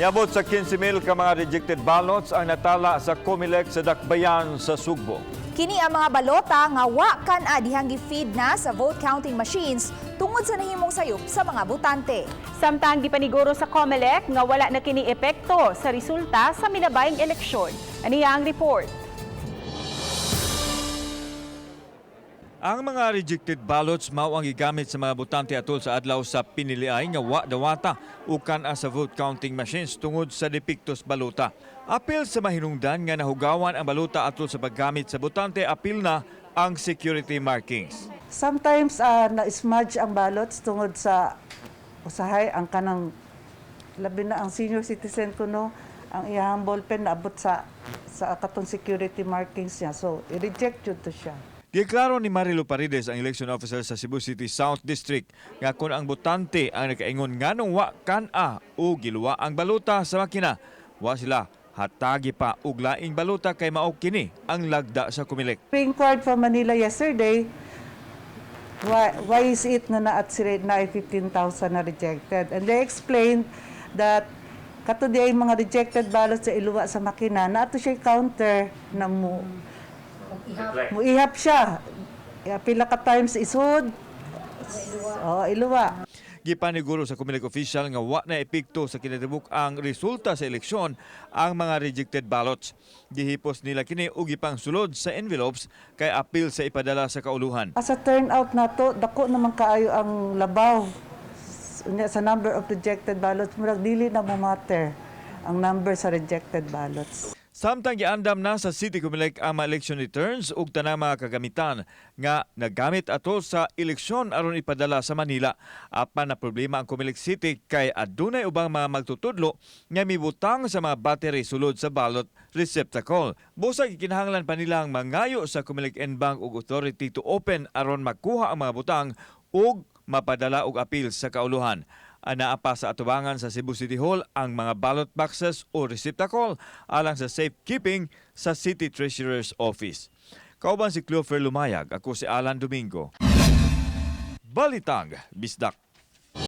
Niabot sa 15,000 ka mga rejected ballots ang natala sa COMELEC sa Dakbayan sa Sugbo. Kini ang mga balota nga wa kan-a dihang gi-feed na sa vote counting machines tungod sa nahimong sayop sa mga botante. Samtang gipaniguro sa COMELEC nga wala na kini epekto sa resulta sa minabayng eleksyon. Aniya ang report. Ang mga rejected ballots mao ang gigamit sa mga botante atol sa adlaw sa piniliay nga wa dawata o kan-a sa vote counting machines tungod sa depektos balota. Apil sa mahinungdan nga nahugawan ang balota atol sa paggamit sa botante, apil na ang security markings. Sometimes na-smudge ang ballots tungod sa usahay ang kanang labi na ang senior citizen ko, no, ang iyang ballpen naabot sa katong security markings niya, so i-reject jud to siya. Giklaro ni Marilo Paredes, ang election officer sa Cebu City South District, nga kung ang botante ang nakaingon nganong wa kan-a o giluwa ang balota sa makina, wa sila hatagi pa og laing balota kay mao kini ang lagda sa COMELEC. We inquired from Manila yesterday why is it na naat sila na 15,000 na rejected, and they explained that kato di ay mga rejected ballots sa iluwa sa makina na ato siya counter na mo muihap siya. Ya, pila ka times isud. Oh, iluwa. Gipaniguro sa COMELEC official nga wa na epekto sa kinatibuk ang resulta sa eleksyon ang mga rejected ballots. Gihipos nila kini og sulod sa envelopes kay apil sa ipadala sa kauluhan. As a turnout nato, dako naman kaayo ang labaw. Unya sa number of rejected ballots, murag dili na mo matter ang number sa rejected ballots. Samtang giandam na sa City Comelec ang mga election returns ug tanang mga kagamitan nga nagamit atol sa eleksyon aron ipadala sa Manila. Apan na problema ang Comelec City kay adunay ubang mga magtutudlo nga mibutang sa mga battery sulod sa ballot receptacle. Busag gikinahanglan pa nilang mangayo sa Comelec en banc ug authority to open aron makuha ang mga butang ug mapadala og apil sa kauluhan. Anaa pa sa atubangan sa Cebu City Hall ang mga ballot boxes o receptacle alang sa safekeeping sa City Treasurer's Office. Kauban si Cleofer Lumayag, ako si Alan Domingo. Balitang Bisdak.